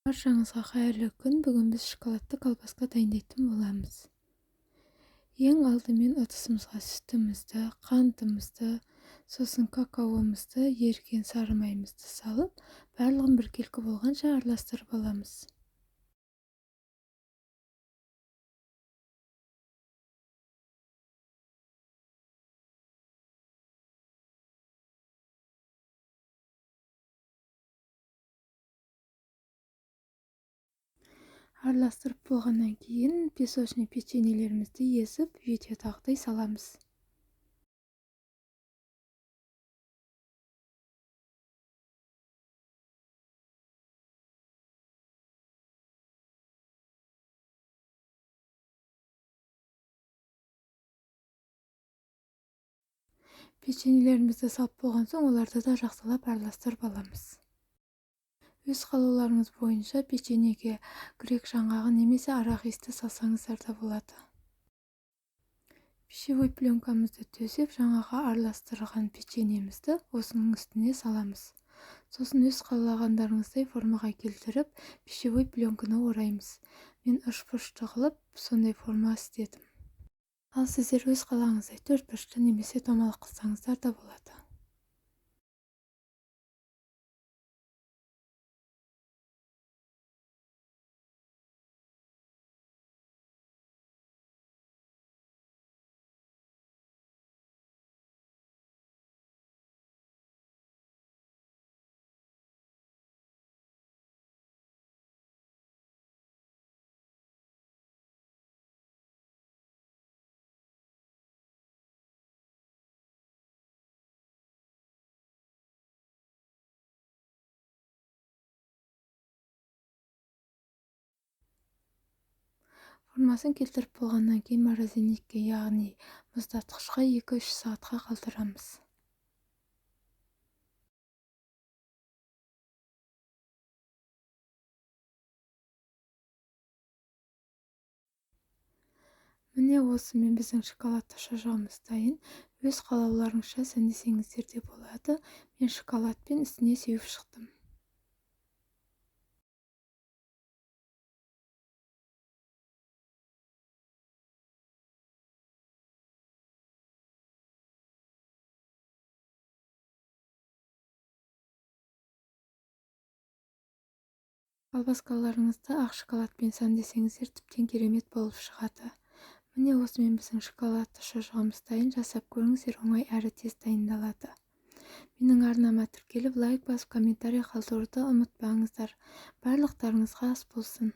Баршаңызға қайырлы күн! Бүгін біз шоколадты колбаска дайындайтын боламыз. Ең алдымен ыдысымызға сүтімізді, қантымызды, сосын какаомызды, еріген сары майымызды салып, барлығын біркелкі болғанша араластырып аламыз. Араластырып болғаннан кейін песочный печеньелерімізді езіп, видеодағыдай саламыз. Печеньелерімізді салып болған соң, оларды да жақсылап араластырып аламыз. Өз қалауларыңыз бойынша печеньеге грек жаңғағы немесе арахисті салсаңыздар да болады. Пищевой пленкамызды төсеп, жаңағы араластырған печеньемізді осының үстіне саламыз. Сосын өз қалағандарыңыздай формаға келтіріп, пищевой пленканы ораймыз. Мен үшбұрышты қылып, сондай форма істедім. Ал сіздер өз қалағыңыздай төртбұрышты немесе домалақ қылсаңыздар да болады. Формасын келтіріп болғаннан кейін морозильникке, яғни мұздатқышқа 2-3 сағатқа қалдырамыз. Міне, осымен біздің шоколадты шұжығымыз дайын. Өз қалауларыңызша сәндесеңіздер де болады. Мен шоколадпен үстіне сеуіп шықтым. Колбаскаларыңызды ақ шоколадпен сәндесеңіздер тіптен керемет болып шығады. Міне, осымен біздің шоколадты шұжығымыз дайын. Жасап көріңіздер, оңай әрі тез дайындалады. Менің арнама тіркеліп, лайк басып, комментарий қалдыруды ұмытпаңыздар. Барлықтарыңызға ас болсын.